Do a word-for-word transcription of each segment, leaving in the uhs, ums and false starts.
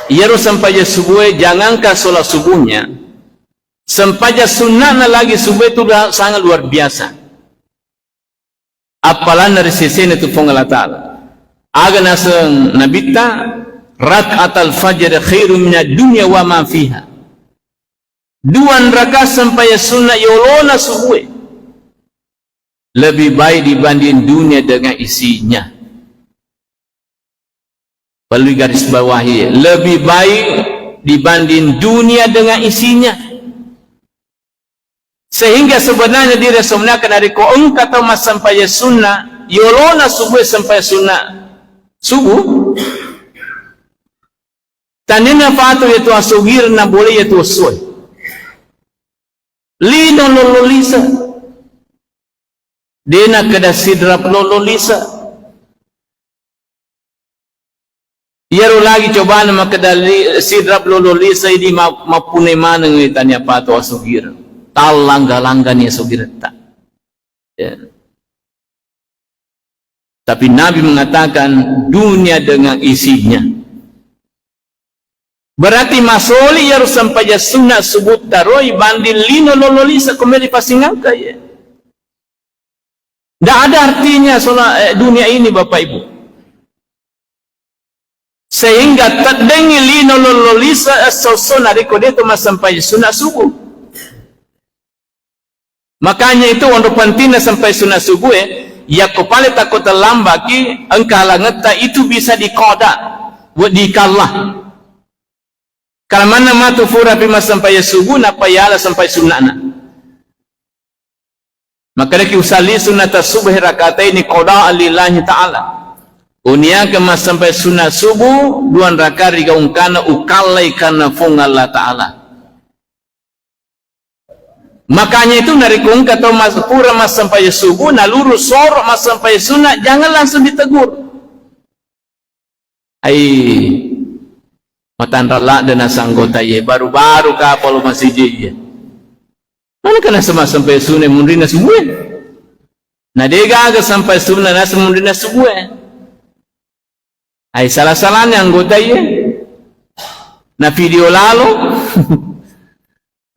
Iyaro sempajang subuh e, jangankan sholat subuhnya, sempajang sunnahna lagi subuh itu udah sangat luar biasa. Appalanna ri sesena tu Puang Allah Ta'ala. Aga naseng Nabitta, "Rak'atal fajr khairum minad dunya wa ma fiha." Dua rakaat sempajang sunnah yolona subuh e lebih baik dibanding dunia dengan isinya. Perlu garis bawahi, lebih baik dibanding dunia dengan isinya. Sehingga sebenarnya diri sebenarnya narekko engka tau massempajang sunnah, yolona subuh sempajang sunnah subuh, tania napatu yatu asugireng na boleh yatu essoe. Lino lollo lisa. De nakkeda sidrap lollo lisa. Iyaro lagi cobana makkeda li-, sidrap lollo lisa idi ma-, mappunai maneng tania patu asugireng. Tallangga-langgani asugiretta. Ya. Tapi Nabi mengatakan dunia dengan isinya. Berarti masoli iyaro sempajang sunnah subuh taroi banding lino lollo lisa ko meli pasingangka ye. Ndak ada artinya sholat, eh, dunia ini, Bapak Ibu. Sehingga teddengngi lino lollo lisa esso-esso narekko de'to massempajang sunnah subuh. Makanya itu onro pentingna sempajang sunnah subuh e, yakko pale takko terlambaki engka halangetta itu bisa dikoda, buat dikalla. Kalamanna matu furapi massempajang subuh, nappa yala sempajang sunna'na. Makkedaki, "Usalli sunnata subhi rakataini qada'an lillahi ta'ala." Uniakan massempajang sunnah subuh, dua rakaat rigaungkana ukallai karena Puang Allah Ta'ala. Makanya itu narekko engka tau mas-, pura massempajang subuh, naluru soro massempajang sunnah, jangan langsung ditegur. Ai, matanra ladde nasanggota ye, baru-baru kapalo masiji ye. Mana kana sama sampai sunne munrinna subuh? Na degaga sampai sunna nasa munrinna subuh. Ai, salah-salahnya anggota ye. Na video lalo.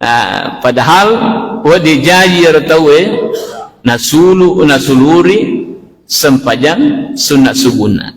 Ah, padahal wedding jaji ero tauwe nasulu, nasuluri sempajang sunna subunna.